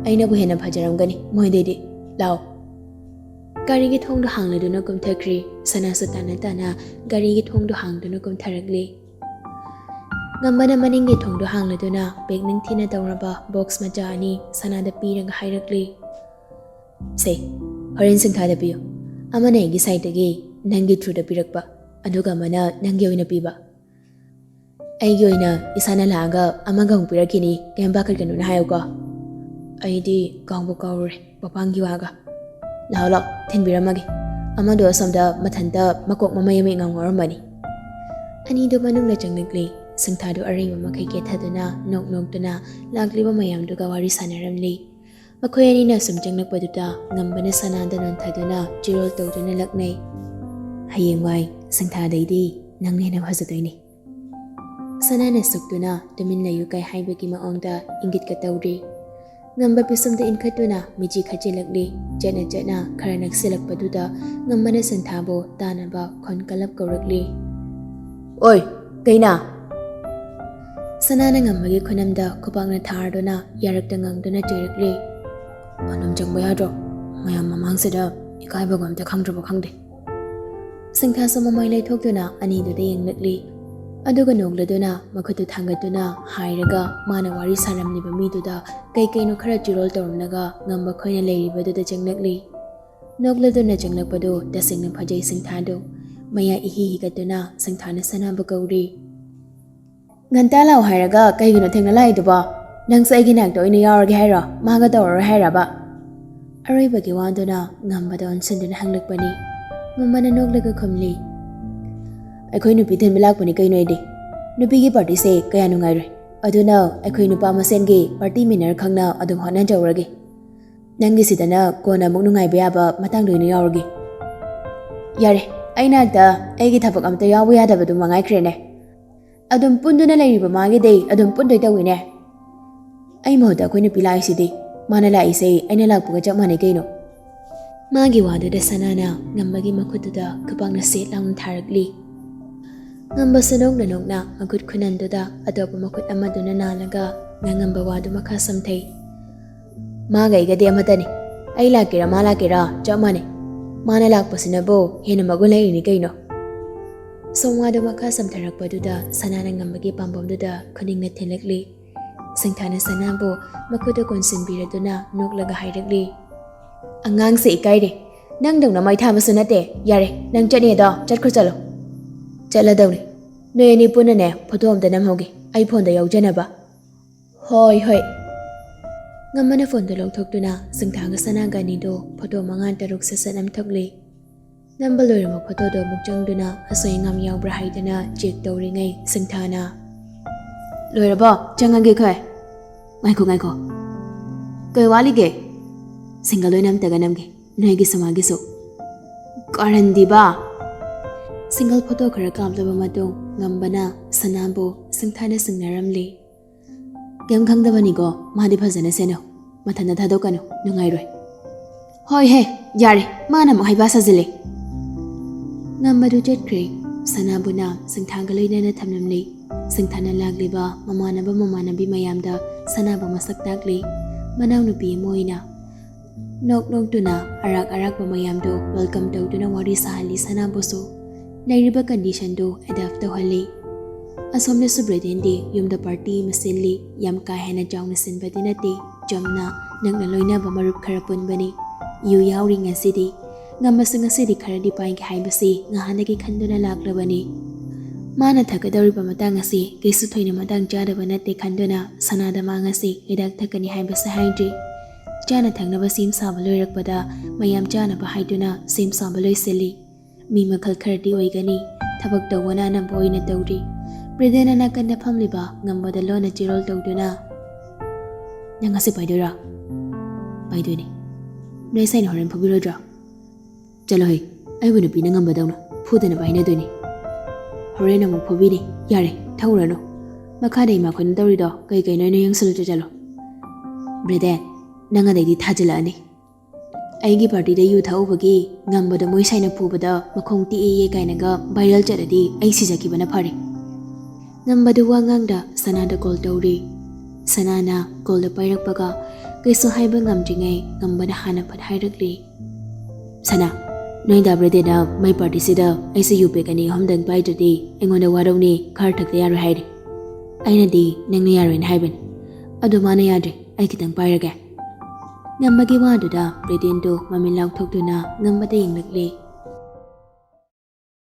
ꯑꯩꯅꯕꯨ ꯍꯦꯟꯅ ꯐꯖꯔꯝꯒꯅꯤ ꯃꯣꯏꯗꯩꯗꯤ꯫ ꯂꯥꯛꯑꯣ꯫" ꯒꯥꯔꯤꯒꯤ ꯊꯣꯡꯗꯣ ꯍꯥꯡꯂꯗꯨꯅ ꯀꯨꯝꯊꯈ꯭ꯔꯤ꯫ ꯁꯅꯥꯁꯨ ꯇꯥꯅ ꯇꯥꯅ ꯒꯥꯔꯤꯒꯤ ꯊꯣꯡꯗꯣ ꯍꯥꯡꯗꯨꯅ ꯀꯨꯝꯊꯔꯛꯂꯤ꯫ ꯉꯝꯕꯅ ꯃꯅꯤꯡꯒꯤ ꯊꯣꯡꯗꯣ ꯍꯥꯡꯂꯗꯨꯅ ꯄꯦꯛ ꯅꯤꯡꯊꯤꯅ ꯇꯧꯔꯕ ꯕꯣꯛꯁ ꯃꯆꯥ ꯑꯅꯤ ꯁꯅꯥꯗ ꯄꯤꯔꯒ ꯍꯥꯏꯔꯛꯂꯤ꯫ "ꯁꯦ, ꯍꯣꯔꯦꯟ ꯁꯤꯡꯊꯥꯗ ꯄꯤꯌꯨ꯫ ꯑꯃꯅ ꯑꯩꯒꯤ ꯁꯥꯏꯠꯇꯒꯤ ꯅꯪꯒꯤ ꯊ꯭ꯔꯨꯗ ꯄꯤꯔꯛꯄ, ꯑꯗꯨꯒ ꯑꯃꯅ ꯅꯪꯒꯤ ꯑꯣꯏꯅ ꯄꯤꯕ꯫ ꯑꯩꯒꯤ ꯑꯣꯏꯅ ꯏꯁꯥꯅ ꯂꯥꯛꯑꯒ ꯑꯃꯒ ꯑꯃꯨꯛ ꯄꯤꯔꯛꯈꯤꯅꯤ, ꯀꯩꯝ ꯄꯥꯈꯠꯀꯅꯨꯅ ꯍꯥꯏꯌꯨꯀꯣ꯫" ꯑꯩꯗꯤ ꯀꯥꯎꯕꯨ ꯀꯥꯎꯔꯨꯔꯦ ꯄꯄꯥꯡꯒꯤ ꯋꯥꯒ꯫ "ꯂꯥꯛꯑꯣ, ꯂꯥꯛꯑꯣ, ꯊꯤꯟꯕꯤꯔꯝꯃꯒꯦ꯫ ꯑꯃꯗꯣ ꯑꯁꯣꯝꯗ ꯃꯊꯟꯇ ꯃꯀꯣꯛ ꯃꯃꯩ ꯑꯃ ꯏꯉꯥꯎ ꯉꯥꯎꯔꯝꯕꯅꯤ꯫" ꯑꯅꯤꯗꯨ ꯃꯅꯨꯡꯗ ꯆꯪꯂꯛꯂꯤ꯫ ꯁꯤꯡꯊꯥꯗꯨ ꯑꯔꯩꯕ ꯃꯈꯩ ꯀꯦꯊꯗꯨꯅ, ꯅꯣꯛ ꯅꯣꯛꯇꯨꯅ ꯂꯥꯛꯂꯤꯕ ꯃꯌꯥꯝꯗꯨꯒ ꯋꯥꯔꯤ ꯁꯥꯟꯅꯔꯝꯂꯤ꯫ ꯃꯈꯣꯏ ꯑꯅꯤꯅ ꯁꯨꯝ ꯆꯪꯂꯛꯄꯗꯨꯗ ꯉꯝꯕꯅ ꯁꯅꯥꯗ ꯅꯣꯟꯊꯗꯨꯅ ꯆꯤꯔꯣꯜ ꯇꯧꯗꯨꯅ ꯂꯛꯅꯩ꯫ "ꯍꯌꯦꯡꯋꯥꯏ ꯁꯤꯡꯊꯥꯗꯩꯗꯤ ꯅꯪꯅ ꯍꯦꯟꯅ ꯐꯖꯗꯣꯏꯅꯤ꯫" ꯁꯅꯥꯅ ꯁꯨꯛꯇꯨꯅ ꯇꯨꯃꯤꯟ ꯂꯩꯌꯨ ꯀꯥꯏ ꯍꯥꯏꯕꯒꯤ ꯃꯑꯣꯡꯗ ꯏꯪꯒꯤꯠꯀ ꯇꯧꯔꯤ꯫ ꯉꯝꯕ ꯄꯤꯁꯨꯝꯗ ꯏꯟꯈꯠꯇꯨꯅ ꯃꯤꯆꯤ ꯈꯠꯆꯤꯜꯂꯛꯂꯤ꯫ ꯆꯠꯅ ꯆꯠꯅ ꯈꯔ ꯅꯛꯁꯤꯜꯂꯛꯄꯗꯨꯗ ꯉꯝꯕꯅ ꯁꯤꯡꯊꯥꯕꯨ ꯇꯥꯅꯕ ꯈꯣꯟ ꯀꯜꯂꯞ ꯀꯧꯔꯛꯂꯤ꯫ "ꯑꯣꯏ, ꯀꯩꯅ?" ꯁꯅꯥꯅ ꯉꯝꯕꯒꯤ ꯈꯨꯅꯝꯗ ꯈꯨꯕꯥꯛꯅ ꯊꯥꯔꯗꯨꯅ ꯌꯥꯔꯛꯇ ꯉꯥꯡꯗꯨꯅ ꯆꯩꯔꯛꯂꯤ꯫ "ꯑꯗꯨꯝ ꯆꯪꯕ ꯌꯥꯗ꯭ꯔꯣ? ꯃꯌꯥꯝ ꯃꯃꯥꯡꯁꯤꯗ ꯏꯀꯥꯏꯕꯒ ꯑꯝꯇ ꯈꯪꯗ꯭ꯔꯕ ꯈꯪꯗꯦ꯫" ꯁꯤꯡꯊꯥꯁꯨ ꯃꯃꯥꯏ ꯂꯩꯊꯣꯛꯇꯨꯅ ꯑꯅꯤꯗꯨꯗ ꯌꯦꯡꯂꯛꯂꯤ꯫ ꯑꯗꯨꯒ ꯅꯣꯛꯂꯗꯨꯅ ꯃꯈꯨꯠꯇꯨ ꯊꯥꯡꯒꯠꯇꯨꯅ ꯍꯥꯏꯔꯒ ꯃꯥꯅ ꯋꯥꯔꯤ ꯁꯥꯔꯝꯂꯤꯕ ꯃꯤꯗꯨꯗ ꯀꯩ ꯀꯩꯅꯣ ꯈꯔ ꯆꯤꯔꯣꯜ ꯇꯧꯔꯝꯂꯒ ꯉꯝꯕ ꯈꯣꯏꯅ ꯂꯩꯔꯤꯕꯗꯨꯗ ꯆꯪꯂꯛꯂꯤ꯫ ꯅꯣꯛꯂꯗꯨꯅ ꯆꯪꯂꯛꯄꯗꯨ ꯇꯁꯦꯡꯅ ꯐꯖꯩ ꯁꯤꯡꯊꯥꯗꯨ꯫ ꯃꯌꯥ ꯏꯍꯤ ꯍꯤꯒꯠꯇꯨꯅ ꯁꯤꯡꯊꯥꯅ ꯁꯅꯥꯕꯨ ꯀꯧꯔꯤ꯫ "ꯉꯟꯇꯥ ꯂꯥꯛꯑꯣ ꯍꯥꯏꯔꯒ ꯀꯩꯒꯤꯅꯣ ꯊꯦꯡꯅ ꯂꯥꯛꯏꯗꯨꯕꯣ? ꯅꯪꯁꯨ ꯑꯩꯒꯤ ꯅꯥꯛꯇ ꯑꯣꯏꯅ ꯌꯥꯎꯔꯒꯦ ꯍꯥꯏꯔꯣ? ꯃꯥꯒ ꯇꯧꯔꯔꯣꯏ ꯍꯥꯏꯔꯕ?" ꯑꯔꯣꯏꯕꯒꯤ ꯋꯥꯗꯨꯅ ꯉꯝꯕꯗ ꯑꯣꯟꯁꯤꯟꯗꯨꯅ ꯍꯪꯂꯛꯄꯅꯤ꯫ ꯉꯝꯕꯅ ꯅꯣꯛꯂꯒ ꯈꯨꯝꯂꯤ꯫ "ꯑꯩꯈꯣꯏ ꯅꯨꯄꯤ ꯊꯤꯟꯕ ꯂꯥꯛꯄꯅꯤ ꯀꯩꯅꯣ ꯑꯩꯗꯤ꯫ ꯅꯨꯄꯤꯒꯤ ꯄꯥꯔꯇꯤꯁꯦ ꯀꯌꯥ ꯅꯨꯡꯉꯥꯏꯔꯣꯏ꯫ ꯑꯗꯨꯅ ꯑꯩꯈꯣꯏ ꯅꯨꯄꯥ ꯃꯁꯦꯟꯒꯤ ꯄꯥꯔꯇꯤ ꯃꯦꯅꯔ ꯈꯪꯅ ꯑꯗꯨꯝ ꯍꯣꯠꯅꯖꯧꯔꯒꯦ꯫ ꯅꯪꯒꯤꯁꯤꯗꯅ ꯀꯣꯟꯅ ꯑꯃꯨꯛ ꯅꯨꯡꯉꯥꯏꯕ ꯌꯥꯕ ꯃꯇꯥꯡꯗ ꯑꯣꯏꯅ ꯌꯥꯎꯔꯒꯦ꯫" "ꯌꯥꯔꯦ, ꯑꯩ ꯅꯥꯛꯇ ꯑꯩꯒꯤ ꯊꯕꯛ ꯑꯝꯇ ꯌꯥꯎꯕ ꯌꯥꯗꯕꯗꯨ ꯃꯉꯥꯏꯈ꯭ꯔꯦꯅꯦ꯫ ꯑꯗꯨꯝ ꯄꯨꯟꯗꯨꯅ ꯂꯩꯔꯤꯕ ꯃꯥꯒꯤꯗꯤ ꯑꯗꯨꯝ ꯄꯨꯟꯗꯣꯏ ꯇꯧꯋꯤꯅꯦ꯫ ꯑꯩ ꯃꯍꯨꯠꯇ ꯑꯩꯈꯣꯏ ꯅꯨꯄꯤ ꯂꯥꯛꯏꯁꯤꯗꯤ꯫ ꯃꯥꯅ ꯂꯥꯛꯏꯁꯦ ꯑꯩꯅ ꯂꯥꯛꯄꯒ ꯆꯞ ꯃꯥꯟꯅꯩ ꯀꯩꯅꯣ꯫" ꯃꯥꯒꯤ ꯋꯥꯗꯨꯗ ꯁꯅꯥꯅ ꯉꯝꯕꯒꯤ ꯃꯈꯨꯠꯇꯨꯗ ꯈꯨꯄꯥꯛꯅ ꯁꯦꯠ ꯂꯥꯎꯅ ꯊꯥꯔꯛꯂꯤ꯫ ꯉꯝꯕꯁꯨ ꯅꯣꯛꯅ ꯅꯣꯛꯅ ꯃꯈꯨꯠ ꯈꯨꯅꯟꯗꯨꯗ ꯑꯇꯣꯞꯄ ꯃꯈꯨꯠ ꯑꯃꯗꯨꯅ ꯅꯥꯜꯂꯒ ꯉꯥꯉꯝꯕ ꯋꯥꯗꯨ ꯃꯈꯥ ꯁꯝꯊꯩ꯫ "ꯃꯥꯒ ꯑꯩꯒꯗꯤ ꯑꯃꯠꯇꯅꯤ꯫ ꯑꯩ ꯂꯥꯛꯀꯦꯔꯥ ꯃꯥ ꯂꯥꯛꯀꯦꯔꯥ ꯆꯞ ꯃꯥꯟꯅꯩ꯫ ꯃꯥꯅ ꯂꯥꯛꯄꯁꯤꯅꯕꯨ ꯍꯦꯟꯅ ꯃꯒꯨꯟ ꯂꯩꯔꯤꯅꯤ ꯀꯩꯅꯣ?" ꯁꯣꯝꯋꯥꯗꯨ ꯃꯈꯥ ꯁꯝꯊꯔꯛꯄꯗꯨꯗ ꯁꯅꯥꯅ ꯉꯝꯕꯒꯤ ꯄꯥꯝꯕꯣꯝꯗꯨꯗ ꯈꯨꯅꯤꯡꯅ ꯊꯤꯜꯂꯛꯂꯤ꯫ ꯁꯤꯡꯊꯥꯅ ꯁꯅꯥꯕꯨ ꯃꯈꯨꯠꯇ ꯀꯣꯟꯁꯤꯟꯕꯤꯔꯗꯨꯅ ꯅꯣꯛꯂꯒ ꯍꯥꯏꯔꯛꯂꯤ, "ꯑꯉꯥꯡꯁꯦ ꯏꯀꯥꯏꯔꯦ꯫ ꯅꯪꯗꯧꯅ ꯃꯩ ꯊꯥꯕꯁꯨ ꯅꯠꯇꯦ꯫ ꯌꯥꯔꯦ, ꯅꯪ ꯆꯠꯅꯤꯗꯣ ꯆꯠꯈ꯭ꯔꯣ, ꯆꯠꯂꯣ꯫" "ꯆꯠꯂꯗꯧꯅꯤ꯫ ꯅꯣꯏ ꯑꯅꯤ ꯄꯨꯟꯅꯅꯦ ꯐꯣꯇꯣ ꯑꯝꯇ ꯅꯝꯍꯧꯒꯦ, ꯑꯩ ꯐꯣꯟꯗ ꯌꯥꯎꯖꯅꯕ꯫" "ꯍꯣꯏ, ꯍꯣꯏ꯫" ꯉꯝꯕꯅ ꯐꯣꯟꯗꯨ ꯂꯧꯊꯣꯛꯇꯨꯅ ꯁꯤꯡꯊꯥꯒ ꯁꯅꯥꯒ ꯑꯅꯤꯗꯨ ꯐꯣꯇꯣ ꯃꯉꯥ ꯇꯔꯨꯛ ꯁꯠ ꯁꯠ ꯅꯝꯊꯣꯛꯂꯤ꯫ ꯅꯝꯕ ꯂꯣꯏꯔꯕ ꯐꯣꯇꯣꯗꯣ ꯑꯃꯨꯛ ꯆꯪꯗꯨꯅ ꯑꯁꯣꯏ ꯑꯉꯥꯝ ꯌꯥꯎꯕ꯭ꯔꯥ ꯍꯥꯏꯗꯨꯅ ꯆꯦꯛ ꯇꯧꯔꯤꯉꯩ ꯁꯤꯡꯊꯥꯅ, "ꯂꯣꯏꯔꯕꯣ? ꯆꯪꯉꯒꯦ ꯑꯩꯈꯣꯏ꯫" "ꯉꯥꯏꯈꯣ, ꯉꯥꯏꯈꯣ꯫ ꯀꯩ ꯋꯥꯠꯂꯤꯒꯦ?" "ꯁꯤꯡꯒꯜ ꯑꯣꯏꯅ ꯑꯝꯇꯒ ꯅꯝꯒꯦ, ꯅꯣꯏꯒꯤꯁꯨ ꯃꯥꯒꯤꯁꯨ꯫" "ꯀꯥꯔꯟꯗꯤꯕ!" ꯁꯤꯡꯒꯜ ꯐꯣꯇꯣ ꯈꯔ ꯀꯥꯞꯂꯕ ꯃꯇꯨꯡ ꯉꯝꯕꯅ ꯁꯅꯥꯕꯨ ꯁꯤꯡꯊꯥꯅ ꯁꯤꯡꯅꯔꯝꯂꯤ꯫ "ꯀꯩꯝ ꯈꯪꯗꯕꯅꯤꯀꯣ, ꯃꯥꯗꯤ ꯐꯖꯅ ꯁꯦꯟꯅꯧ꯫ ꯃꯊꯟꯇ ꯊꯥꯗꯣꯛꯀꯅꯨ, ꯅꯨꯡꯉꯥꯏꯔꯣꯏ꯫" "ꯍꯣꯏ ꯍꯦ, ꯌꯥꯔꯦ, ꯃꯥꯅ ꯑꯃꯨꯛ ꯍꯩꯕ ꯁꯥꯖꯤꯜꯂꯦ꯫" ꯉꯝꯕꯗꯨ ꯆꯠꯈ꯭ꯔꯦ꯫ ꯁꯅꯥꯕꯨꯅ ꯁꯤꯡꯊꯥꯒ ꯂꯣꯏꯅꯅ ꯊꯝꯂꯝꯂꯦ꯫ ꯁꯤꯡꯊꯥꯅ ꯂꯥꯛꯂꯤꯕ ꯃꯃꯥꯟꯅꯕ ꯃꯃꯥꯟꯅꯕꯤ ꯃꯌꯥꯝꯗ ꯁꯅꯥꯕꯨ ꯃꯁꯛ ꯇꯥꯛꯂꯤ꯫ ꯃꯅꯥꯎꯅꯨꯄꯤ ꯑꯃ ꯑꯣꯏꯅ ꯅꯣꯛ ꯅꯣꯛꯇꯨꯅ ꯑꯔꯥꯛ ꯑꯔꯥꯛꯄ ꯃꯌꯥꯝꯗꯨ welcome ꯇꯧꯗꯨꯅ ꯋꯥꯔꯤ ꯁꯥꯍꯜꯂꯤ ꯁꯅꯥꯕꯨꯁꯨ꯫ ꯂꯩꯔꯤꯕ conditionꯗꯨ adapt ꯇꯧꯍꯜꯂꯤ꯫ ꯑꯁꯣꯝꯗꯁꯨ ꯕ꯭ꯔꯦꯗꯦꯟꯗꯤ ꯌꯨꯝꯗ party ꯑꯃ ꯁꯤꯜꯂꯤ꯫ ꯌꯥꯝ ꯀꯥ ꯍꯦꯟꯅ ꯆꯥꯎꯅ ꯁꯤꯟꯕꯗꯤ ꯅꯠꯇꯦ, ꯆꯝꯅ ꯅꯛꯅ ꯂꯣꯏꯅꯕ ꯃꯔꯨꯞ ꯈꯔ ꯄꯨꯟꯕꯅꯤ꯫ ꯌꯨ ꯌꯥꯎꯔꯤ ꯉꯁꯤꯗꯤ꯫ ꯉꯝꯕꯁꯨ ꯉꯁꯤꯗꯤ ꯈꯔꯗꯤ ꯄꯥꯏꯒꯦ ꯍꯥꯏꯕꯁꯤ ꯉꯍꯥꯟꯗꯒꯤ ꯈꯟꯗꯨꯅ ꯂꯥꯛꯂꯕꯅꯤ꯫ ꯃꯥꯅ ꯊꯛꯀꯗꯧꯔꯤꯕ ꯃꯇꯥꯡ ꯑꯁꯤ ꯀꯩꯁꯨ ꯊꯣꯏꯅ ꯃꯇꯥꯡ ꯆꯥꯗꯕ ꯅꯠꯇꯦ ꯈꯟꯗꯨꯅ ꯁꯅꯥꯗ ꯃꯥ ꯉꯁꯤ ꯍꯤꯗꯥꯛ ꯊꯛꯀꯅꯤ ꯍꯥꯏꯕꯁꯤ ꯍꯥꯏꯗ꯭ꯔꯤ꯫ ꯆꯥꯅ ꯊꯛꯅꯕ ꯁꯦꯝ ꯁꯥꯕ ꯂꯣꯏꯔꯛꯄꯗ ꯃꯌꯥꯝ ꯆꯥꯅꯕ ꯍꯥꯏꯗꯨꯅ ꯁꯦꯝ ꯁꯥꯕ ꯂꯣꯏꯁꯤꯜꯂꯤ꯫ ꯃꯤ ꯃꯈꯜ ꯈꯔꯗꯤ ꯑꯣꯏꯒꯅꯤ, ꯊꯕꯛ ꯇꯧꯕꯅ ꯑꯅꯝꯕ ꯑꯣꯏꯅ ꯇꯧꯔꯤ꯫ ꯕ꯭ꯔꯦꯗꯦꯟꯅ ꯅꯥꯀꯟꯗ ꯐꯝꯂꯤꯕ ꯉꯝꯕꯗ ꯂꯣꯟꯅ ꯆꯤꯔꯣꯜ ꯇꯧꯗꯨꯅ, "ꯅꯪ ꯉꯁꯤ ꯄꯥꯏꯗꯣꯏꯔꯥ?" "ꯄꯥꯏꯗꯣꯏꯅꯦ꯫" "ꯅꯣꯏ ꯁꯥꯏꯅ ꯍꯣꯔꯦꯟ ꯐꯨꯕꯤꯔꯣꯏꯗ꯭ꯔꯣ?" "ꯆꯠꯂꯣꯍꯦ, ꯑꯩꯕꯨ ꯅꯨꯄꯤꯅ ꯉꯝꯕꯗꯧꯅ ꯐꯨꯗꯅꯕ ꯍꯥꯏꯅꯗꯣꯏꯅꯦ꯫ ꯍꯣꯔꯦꯟ ꯑꯃꯨꯛ ꯐꯨꯕꯤꯅꯤ꯫ ꯌꯥꯔꯦ, ꯊꯧꯔꯅꯨ꯫ ꯃꯈꯥꯗ ꯏꯃꯥꯈꯣꯏꯅ ꯇꯧꯔꯤꯗꯣ ꯀꯩ ꯀꯩꯅꯣ ꯍꯥꯏꯅ ꯌꯦꯡꯁꯤꯜꯂꯨꯆꯣ, ꯆꯠꯂꯣ꯫" "ꯕ꯭ꯔꯦꯗꯦꯟ, ꯅꯪ ꯑꯗꯩꯗꯤ ꯊꯥꯖꯤꯜꯂꯛꯑꯅꯤ꯫" ꯑꯩꯒꯤ ꯄꯥꯔꯇꯤꯗ ꯌꯨ ꯊꯛꯎꯕꯒꯤ ꯉꯝꯕꯗ ꯃꯣꯏ ꯁꯥꯏꯅ ꯐꯨꯕꯗ ꯃꯈꯣꯡ ꯇꯦꯛꯑꯦꯌꯦ ꯀꯥꯏꯅꯒ ꯚꯥꯏꯔꯦꯜ ꯆꯠꯂꯗꯤ ꯑꯩ ꯁꯤꯖꯈꯤꯕꯅ ꯐꯔꯦ꯫ ꯉꯝꯕꯗꯨ ꯋꯥ ꯉꯥꯡꯗ ꯁꯅꯥꯗ ꯀꯣꯜ ꯇꯧꯔꯤ꯫ ꯁꯅꯥꯅ ꯀꯣꯜꯗ ꯄꯥꯏꯔꯛꯄꯒ ꯀꯩꯁꯨ ꯍꯥꯏꯕ ꯉꯝꯗ꯭ꯔꯤꯉꯩ ꯉꯝꯕꯅ ꯍꯥꯟꯅ ꯐꯠ ꯍꯥꯏꯔꯛꯂꯤ꯫ "ꯁꯅꯥ, ꯅꯣꯏ ꯗꯥ ꯕ꯭ꯔꯦꯗꯦꯅ ꯃꯩ ꯄꯥꯔꯇꯤꯁꯤꯗ ꯑꯩꯁꯦ ꯌꯨ ꯄꯦꯛ ꯑꯅꯤ ꯑꯍꯨꯝꯗꯪ ꯄꯥꯏꯗ꯭ꯔꯗꯤ ꯑꯩꯉꯣꯟꯗ ꯋꯥꯔꯧꯅꯤ, ꯈꯔ ꯊꯛꯇ ꯌꯥꯔꯣꯏ ꯍꯥꯏꯔꯤ꯫ ꯑꯩꯅꯗꯤ ꯅꯪꯅ ꯌꯥꯔꯣꯏꯅ ꯍꯥꯏꯕꯅꯤ꯫ ꯑꯗꯣ ꯃꯥꯅ ꯌꯥꯗ꯭ꯔꯦ, ꯑꯩ ꯈꯤꯇꯪ ꯄꯥꯏꯔꯒꯦ"꯫ ꯉꯝꯕꯒꯤ ꯋꯥꯗꯨꯗ ꯕ꯭ꯔꯦꯗꯦꯟꯗꯨ ꯃꯃꯤꯠ ꯂꯥꯎꯊꯣꯛꯇꯨꯅ ꯉꯝꯕꯗ ꯌꯦꯡꯂꯛꯂꯤ꯫